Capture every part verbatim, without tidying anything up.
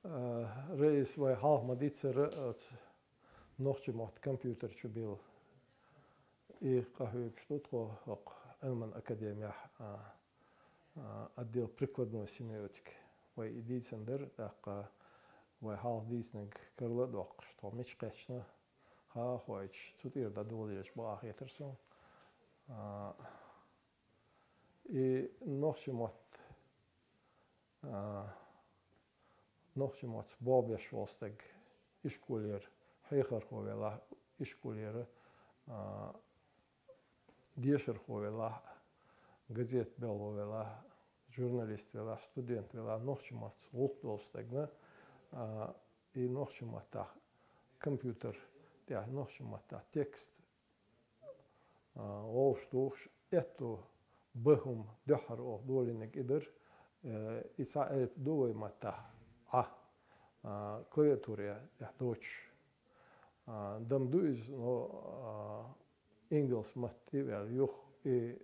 Э, Раис, вай хьалха ма дийццара, оцу нохчийн мотт компьютер чу билла. И къахьоьгуш ду тхо хӀокху Ӏилман академехь, а, а, отдел прикладной семиотики. Вай и дийцина дара, тӀаккха вай хьалха дийцинарг карла а доккхуш, тхо мича кхаьчна, хаа а хоуьйтуш, цу тӀера дӀадолалуш бакъахьа хетара суна. А, и нохчийн мотт, а, нохчийн мотт боху беш волу стаг ишколера хьехархо велахь, ишколера, а, дешархо велахь, газета белхо велахь, журналист велахь, студент велахь, нохчийн маттаца гӀуллакх долу стагана, а, и нохчийн маттахь компьютер тӀехь, нохчийн маттахь текст, а, вовшах тухуш, аьтто бан хӀума дуьххьара оха долийнарг и дара, э, и цхьа элп ду вай маттахь Ӏа, а, клавиатура тӀехь доцуш. А, дам ду иза, но, а, ингалс матта тӀе а ваьлла, юха и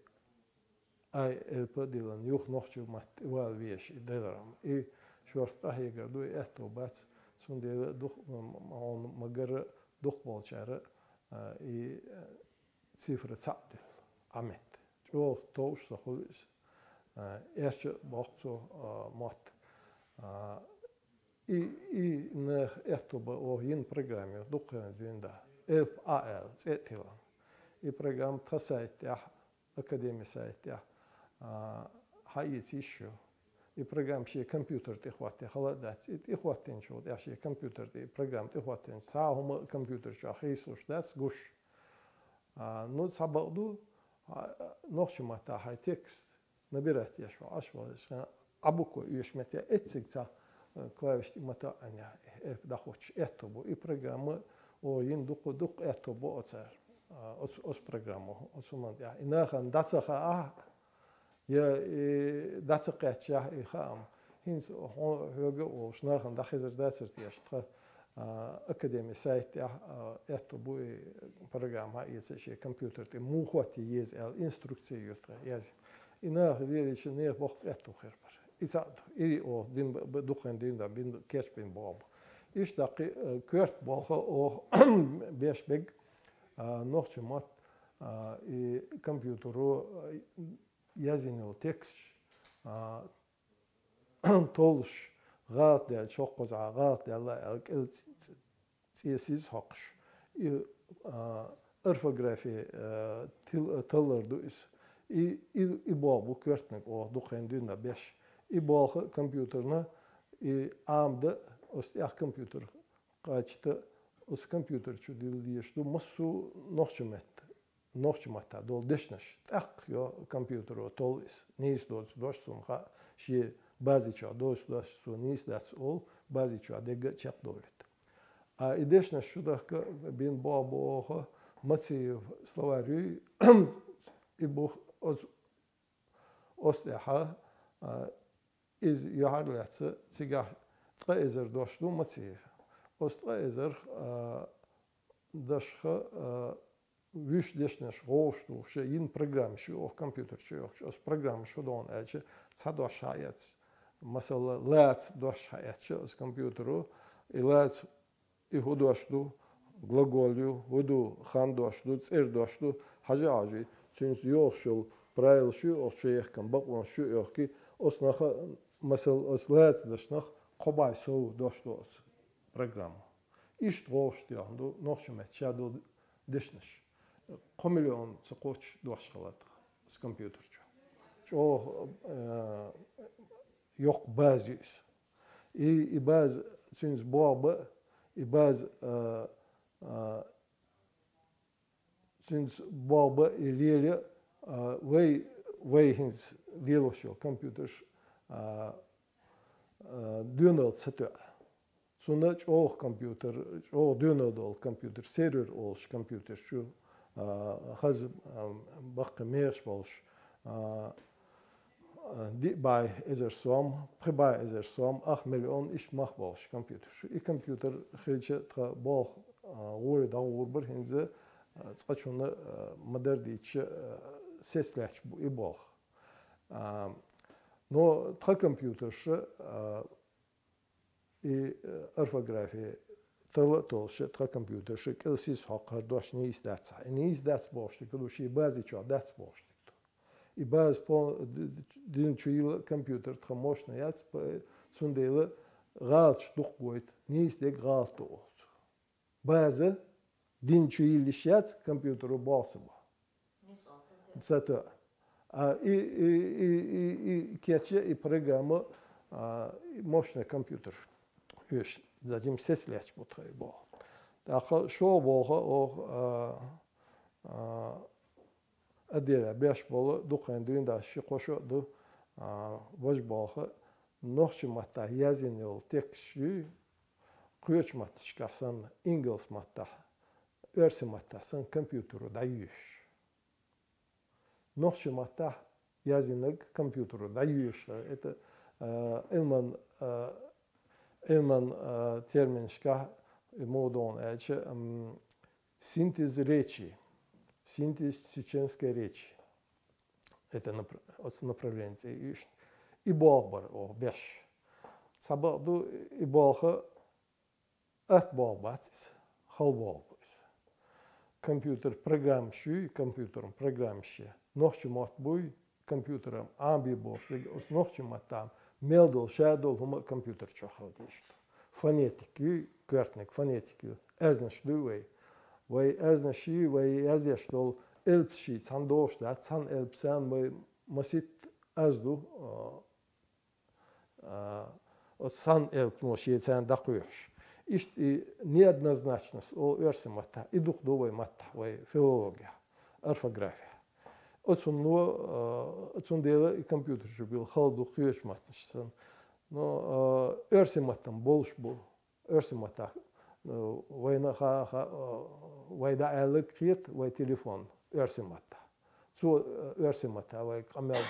Ӏай элп а диллина, юха нохчийн матта тӀе вала везаш и делархьама. И шорта къахьегар ду, и аьтто бац, цундела дукха м-, м-, м-, магара дукхахболчара, а, и, а, цифра цхьаъ дуьллу, Ӏа метта. ЧӀогӀа товш ца хуьлу иза. А, эрча а боккху цо, а, мотт. А, и, и нах аьтто бан оха йина программа ю, дукха хенахь дуьйна дан. Элп Ӏа аьлла, цӀе а тиллина. И программа тхан сайт тӀехь, академи сайт тӀехь, а, хьаэца йиш ю. И программа шен компьютер тӀе хӀоттийна хала а дац. И тӀе хӀоттийначул тӀехь шен компьютер тӀе, и программа тӀе хӀоттийначул цхьа а хӀума а компьютер чохь хийцалуш дац, гуш. А, ну, цхьа бакъ ду, а, нохчийн маттахь хьайн текст набирать еш ву, Ӏаш валлалц, хан Ӏа буква оьшу метте эццигца, э, клавиш тӀе ма тоъана, элп дӀахӀуттуш аьтто бу. И программа оха йина дукха, дукха аьтто бу оцара, а, оцу, оцу программо, оцу хӀуманна тӀехь. И нахана дӀа ца хаахь, я и дӀа ца кхаьччахь и хаам, хӀинца хьо-, хьоьга а волуш, нахана дӀахезар дацара теша тхан, а, академи сайт тӀехь, а, аьтто бу и программа хьаэца шен компьютер тӀе муха хӀотта еза аьлла, инструкция ю тхан язйина. И наха лелийча, нехан боккха аьтто хир бара. И цхьаъ ду. И оха дин б-, б-, дукха хенахь дуьйна дан бина, кечбина боху. Иштта кхин, а, коьрта болх оха беш берг, а, нохчийн мотт, а, и компьютеро, а, язйина йолу тексташ, а, толлуш, гӀалат даьлча, хӀокхузахь гӀалат даьлла аьлла, кӀел ц-, ц-, цӀе сиз хьокхуш. И, а, орфографи, а, тил-, таллар ду иза. И, и, и болх бу коьртаниг оха дукха хенахь дуьйна беш. И болх а компьютерна, и Ӏамадан, оцу тӀехь компьютер кхаччалц, оцу компьютер чу дилла дезаш ду массо а нохчийн метта, нохчийн маттахь долу дешнаш. ТӀаккха йо компьютеро толлу иза. Нийса доцу дош цунна хаьа, шен бази чохь доцу дош цо нийса дац олу, бази чохь дерг а чекхдовлуьйту. А и дешнаш чу дахка бина болх бу оха, Мациев словарь юй, и бу оцу, оцу тӀехь, а, иза юьхьарлаьцна цигахь ткъа эзар дош ду Мациев. Оцу ткъа эзарх, а, дашха, а, вуьш дешнаш гӀовш ду, ша йина программаш ю оха компьютер чу йохкуш. Оцу программаш хӀун ду аьлча, цхьа дош хьаэцча, масала, лаца дош хьаэцча, оцу компьютеро и лаца, и хӀун дош ду, глагол ю, хӀун ду, хан дош ду, цӀердош ду, хьажа а хьажий, цуьнца йохуш йолу правилаш ю оха чуяхкина, бакъонаш ю оьхки, оцу наха, масала, оцу лаца дашнах кхо бӀе сов дош ду оцу программо. Иштта гӀовш тӀехь ду нохчийн метта ша долу дешнаш. Кхо миллион ца кхоччуш дош хилла тхан оцу компьютер чу. ЧӀогӀа, э, йоккха база ю иза. И, и база цуьнца болх бан, и база, а, а, цуьнца болх бан и лело, а, вай, вай хӀинца лелош йолу компьютерш, а, а, доьналла ца тоьа. Цунна чӀогӀа компьютер, чӀогӀа доьналла долу компьютер, сервер олуш компьютер чу, а, хаза, а, баккхий мехаш болуш, а, а, диъ бӀе эзар сом, пхи бӀе эзар сом, ах миллион иштта мах болуш компьютер чу. И компьютер хилча тхан болх, а, гӀоле дӀагӀур бара, хӀинца, а, цкъачунна, а, ма-дарра дийцича, а, сецлаьтташ бу и болх. А, но тхан компьютерш, а, И, э, орфография тала а толуш, тха компьютерш кӀел сиз хьокхар дош нийса дац. И нийса дац бохуш дерг ду, шен бази чохь дац бохуш дерг ду. И база по-, д-, д-, дина чу йилла компьютер тхан мощный яц, п-, цундела гӀалаташ дукха гойту, нийса дерг гӀалат ду оцу. База дина чу йилла йиш яц, компьютеро боху ца бо. Зато. А, и, и, и, и, и кеча, и программа, а, и мощный компьютер. Уьш, за жим сес лечбу тхай боху. ТӀаккха шо боху, ох, а, а, Отделе беш болу дукхайн дуьйна дац, ши-кхо шо а ду, а, важа болх, нохчийн маттахь яздина йолу тексташ юй, кхечу матташкахь санна, ингалс маттахь, оьрсийн маттахь санна, компьютеро дӀайоьшуш. Нохчийн маттахь яздинарг компьютеро дӀайоьшуш. Это, а, Ӏилман, а, Ӏилман, а, терминашкахь, муха ду аьлча, м, синтез речи, синтез чеченской речи. Это напр-, оцу направление цӀе ю иштта. И болх бара оха беш. Цхьа бакъ ду, и болх атта болх бац иза, хала болх бу иза. Компьютер программаш юй, компьютеран программаш я. Нохчийн мотт буй, компьютеран Ӏамабе бохуш дерг, оцу нохчийн маттахь мел долу, ша долу хӀума а компьютер чохь хила дезаш ду. Фонетик юй, коьртаниг фонетик ю. Аьзнаш дуй вай. Вай аьзнаш юй, вай язъеш долу элпаш юй, цхьана догӀуш дац, цхьана элпа санна вай маситта аз ду, а, а, оцу санна элпано шен царна дӀакхоьхьуш. Иштта и неоднозначность олу оьрсийн маттахь, и дукха ду вай маттахь, вай филологехь, орфографехь. Оцунно, а, цундела и компьютер чу билла хала ду кхечу маттанаш санна. Но, а, оьрсийн маттахь болуш бу. Оьрсийн маттахь, а, вайна ха-, ха-, а, вай дӀааьлларг кхета, вай телефон оьрсийн маттахь. Цо, а, оьрсийн маттахь вайга къамел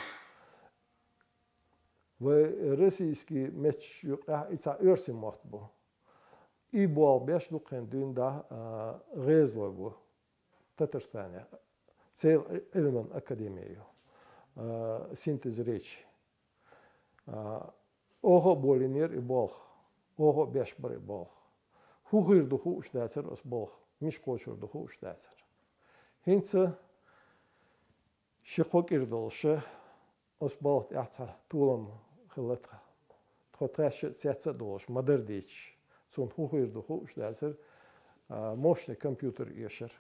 Вай российский меттан юкъахь и цхьа оьрсийн мотт бу. И болх беш дукхахьлла дуьйна дӀа, а, гӀезалой бу Татарстане. Церан Ӏилман академи ю. А, синтез речи. А, оха а болийнера и болх. Оха а беш бара и болх. ХӀун хир ду хууш дацара оцу болх. Мича кхочур ду хууш дацара. ХӀинца ши-кхо кӀира долуш, оцу балха тӀехь цхьа толам хилла тхан. Тхо тхаьш а, цец а долуш, ма-дарра дийцича, цунна хӀун хир ду хууш дацара, а, мощный компьютер эшар.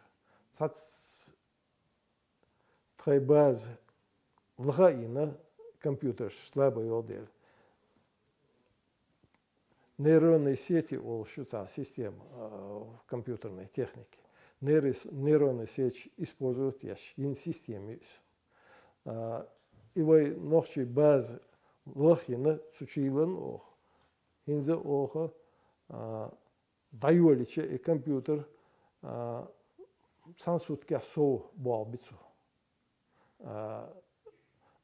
Цхьацца тхайн база лаха а йина, компьютерш слабо йолу дела. Нейронные сети олуш ю цхьа система, а, в компьютерной технике. Нейрос-, нейронные сети используют еш, йина система ю иза. А, и вай нохчийн база лаха йина цу чу йиллина оха. ХӀинца оха, а, дӀайолийча и компьютер, а, цхьана суткехь сов болх би цо. А,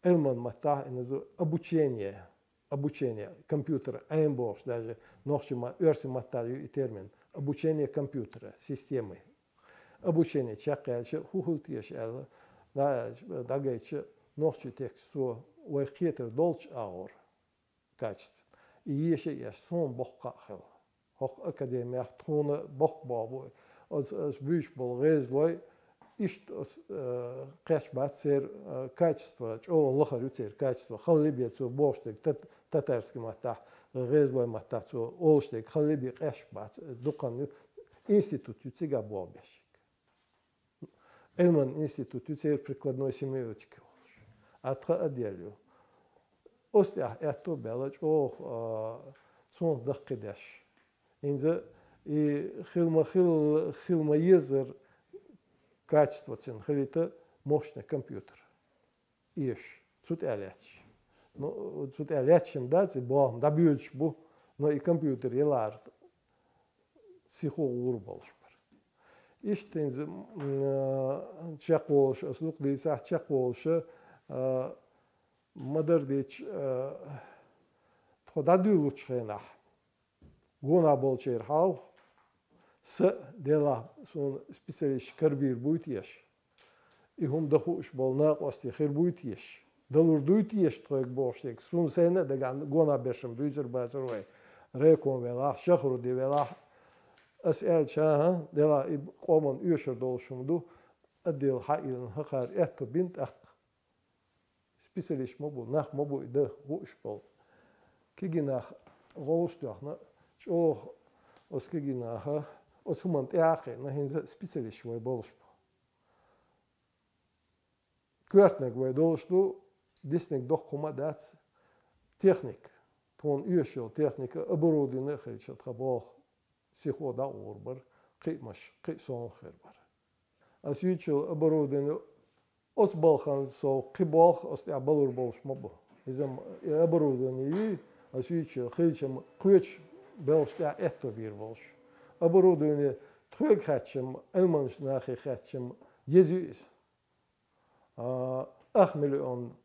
Ӏилман маттахь и назу обучение, обучение, компьютер Ӏема бохуш, даже нохчийн ма-, оьрсийн маттахь ю и термин, обучение компьютера, системы. Обучение чекхъяьлча, хӀун хила теша аьлла, дӀа-, дӀагайтча, нохчийн текст цо вай кхетар долчу агӀор. Качество. И еша а еш, суна боккха а хилла. ХӀокху академехь тхуна боккха болх бу. Оцу, оцу буьйцуш болу гӀезалой, иштта оцу, э, кхечбац церан, э, качество, чӀогӀа лахара ю церан качество. Хала бен цо бохуш дерг тат-, татарский маттахь, гӀезалойн маттахь цо олуш дерг хала бен къаьсташ бац, дукха ю. Институт ю цигахь болх беш. Ӏилман институт ю церан прикладной семиотика олуш. А тхан отдел ю. Оцу тӀехь аьтто а баьлла чӀогӀа, а, цунах даккхийдеш. ХӀинца и хила ма хила, хила ма езара качество цуьнан хилийта мощный компьютер. Эш. Цу тӀе лаьтташ. Ну, цу тӀе лаьтташ-м дац, и болх-м дӀабоьдуш бу, но и компьютер ялахьара сихо гӀур болуш бара. Иштта хӀинца, м, а, чекхволуш, ас дукха дийцахь, чекхволуш, а, ма-дарра дийцича, а, тхо дӀадуьйлучу хенахь, гонах болчеран хьалха, са, делахь, суна специалисташ карабийр буй теша? И хӀума дан хууш болу накъостий хир буй теша? Далур дуй теша тхоьга бохуш дерг? Суна сайна а дагахь гонах берш-м буьйцур бацара вай. Райком велахь, шахруди велахь, ас аьлча, хӀа, делахь и къоман оьшур долуш хӀума ду, отдел хьаийна хӀокхара аьтто бина тӀаккха. Специалист ма бу, нах ма бу и дан хууш болу. Кегий нах гӀовс а тоьхна, чӀогӀа оцу кегий наха оцу хӀуманна тӀаьхьа а кхиъна, хӀинца а специалисташ вай болуш бу. Коьртаниг вай долуш ду, дисниг доккха хӀума а дац, техника, тхуна оьшуш йолу техника, оборудование а хилча тхан болх сихо дӀа а гӀур бара, кхиамаш, кхин а совгӀат хир бара. Ас юьйцучу оборудование оцу балхана совгӀат кхин болх оцу тӀехь балур болуш ма бу. Иза-м и оборудование юй, ас юьйцучу хилчам кхечу белхаш тӀехь аьтто бийр болуш. Оборудование тхоьга хаьттичам, Ӏилманчу нахе хаьттичам, еза ю иза. А, ах миллион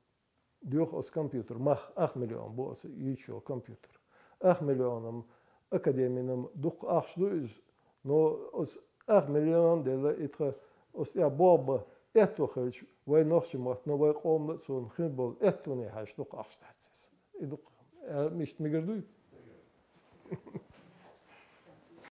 доьху оцу компьютер, мах ах миллион бу оцу юьйцучу компьютер. Ах миллионам академинам дукха ахча ду иза, но оцу ах миллион делла и тхан оцу тӀехь болх бан аьтто хилча, вай нохчийн маттахь, но вай къоман а цунах хир болу аьттоне хьаьжча дукха ахча дац иза. И дукха, а, мишта мегар дуй?